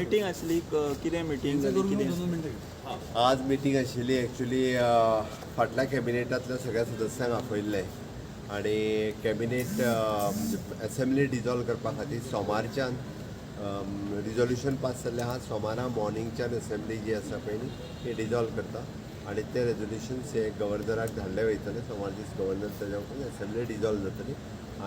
Meeting आसली, कितें meeting जाली, कितें? आज मिटींग आशिल्ली. एक्चुली फाटल्या कॅबिनेटांतल्या सगळ्या सदस्यांक आपयल्ले आनी कॅबिनेट एसेंब्ली डिजॉल्व करपा खातीर सोमारच्यान रिजोल्युशन पास जाल्लें आहा. सोमारा मॉर्निंगच्यान एसेंब्ली जी आसा पळय न्ही, ती डिजॉल्व करता आनी ते रेजोल्युशन्स हे गव्हर्नराक धाडले वयतले. सोमार दीस गव्हर्नर ताज्या उपरांत एसेंब्ली डिजॉल्व जातली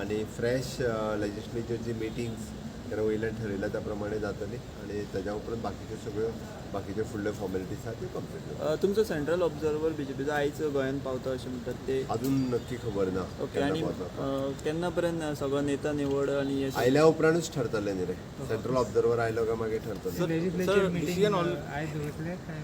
आनी फ्रेश लेजिस्लेचरची मिटींग्स तेन्ना वयल्यान ठरयल्या त्या प्रमाणे जातली आनी ताज्या उपरांत बाकीच्यो सगळ्यो बाकीच्यो फुडल्यो फॉर्मेलिटीज आहा, त्यो कंप्लीट जातल्यो. तुमचो सेंट्रल ऑब्झर्वर बीजेपीचो आयज गोंयांत पावता अशें म्हणटात ते. अजून नक्की खबर ना केन्ना आनी पावता. केन्ना पर्यंत सगळो नेता निवड आनी हे सगळें? आयल्या उपरांतूच ठरतलें न्ही रे. सेंट्रल ऑब्झर्वर आयलो काय मागीर ठरतलें. लेजिस्लेचर मिटींग decision आयज दवरतले काय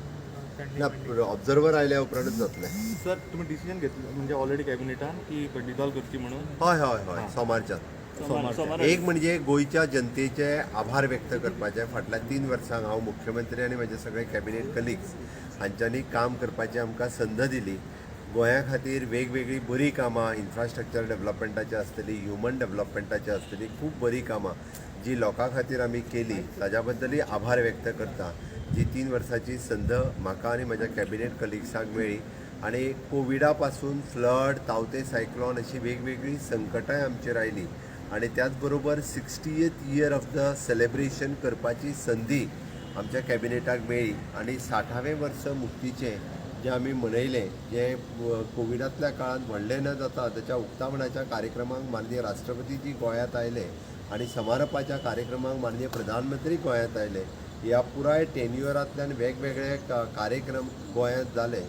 ना, ऑब्झर्वर आयल्या उपरांतूच जातलें. सर, तुम्ही डिसिजन घेतलं म्हणजे ऑलरेडी कॅबिनेटान की डिझॉल्व करची म्हणून? हय हय हय, सोमारच्यान. सोमार. एक म्हणजे गोंयच्या जनतेचे आभार व्यक्त करपाचे. फाटल्या 3 वर्सांक हांव मुख्यमंत्री आनी म्हजे सगळे कॅबिनेट कलिग्स हांच्यांनी काम करपाची आमकां संद दिली. गोंया खातीर वेगवेगळीं बरीं कामां, इन्फ्रास्ट्रक्चर डेव्हलपमेंटाची आसतली, ह्युमन डेव्हलपमेंटाची आसतली, खूब बरीं कामां जी लोकां खातीर आमी केली, ताज्या बद्दलूय आभार व्यक्त करता. जी 3 वर्सांची संद म्हाका आनी म्हज्या कॅबिनेट कलिग्सांक मेळ्ळी आनी कोविडा पासून फ्लड, तावते सायक्लॉन अशी वेगवेगळीं संकटांय आमचेर आयलीं आनी त्याच बरोबर 60th year of the celebration करपाची संदी आमच्या कॅबिनेटाक मेळ्ळी आनी 60वें वर्स मुक्तीचें जें आमी मनयलें, जें कोविडांतल्या काळांत व्हडलें न जाता, ताच्या उक्तावणाच्या कार्यक्रमाक माननीय राष्ट्रपतीजी गोंयांत आयले आनी समारोपाच्या कार्यक्रमाक माननीय प्रधानमंत्री गोंयांत आयले. ह्या पुराय टेन्युअरांतल्यान वेगवेगळे कार्यक्रम गोंयांत जाले,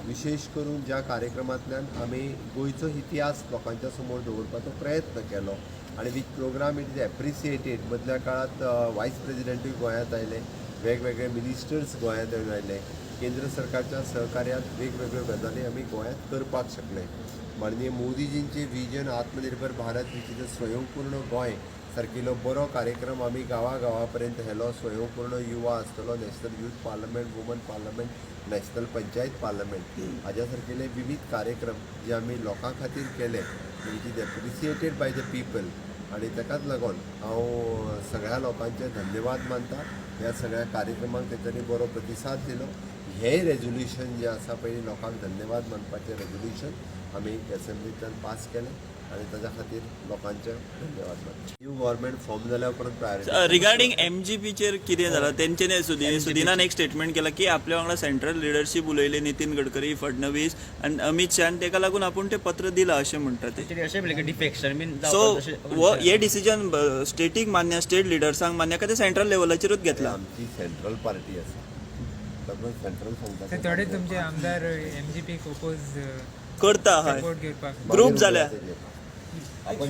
विशेश करून ज्या कार्यक्रमांतल्यान आमी गोंयचो इतिहास लोकांच्या समोर दवरपाचो प्रयत्न केलो आनी which program it is appreciated. मदल्या काळांत वायस प्रेजिडेंटूय गोंयांत आयले, वेगवेगळे मिनिस्टर्स गोंयांत येवन आयले. केंद्र सरकारच्या सहकार्यात वेगवेगळ्यो गजाली आमी गोंयांत करपाक शकले. माननीय मोदीजींचे विजन आत्मनिर्भर भारत, which is a स्वयंपूर्ण गोंय सारकिलो बरो कार्यक्रम आमी गांवा गांवा पर्यंत व्हेलो. स्वयंपूर्ण युवा आसतलो, national youth parliament, woman parliament, national panchayat parliament हाज्या सारकेले विविध कार्यक्रम जे आमी लोकां खातीर केले, which is appreciated by the people. आनी ताकाच लागून हांव सगळ्या लोकांचे धन्यवाद मानता. ह्या सगळ्या कार्यक्रमांक तेंच्यांनी बरो प्रतिसाद दिलो. हें रेजोल्युशन जें आसा पळय, लोकांक धन्यवाद मानपाचें रेजोल्युशन आमी एसेंब्लींतल्यान पास केलें आनी ताच्या खातीर लोकांचे धन्यवाद मानता. न्यू गव्हर्मेंट फॉर्म जाल्या उपरांत प्रायोरिटी. रिगार्डिंग एमजीपीचेर कितें जालां? तेंच्यानी सुदिनान एक स्टेटमेंट केलां की आपल्या वांगडा सेंट्रल लिडरशीप उलयले, नितीन गडकरी, फडणवीस आनी अमित शाह, आनी तेका लागून आपूण तें पत्र दिलां अशें म्हणटा ते. Actually अशें म्हणलें की डिफेक्शन बीन सो जावपाक. हो हे डिसिजन स्टेटीक मान्य, स्टेट लिडर्सांक मान्य, काय ते सेंट्रल लेवलाचेरूच घेतला? आमची सेंट्रल पार्टी आसा, ताका सेंट्रल सांगता. तर थोडे तुमचे आमदार एमजीपीक ओपोज करता हय. सपोर्ट घेवपाक ग्रुप जाल्या. आपण एक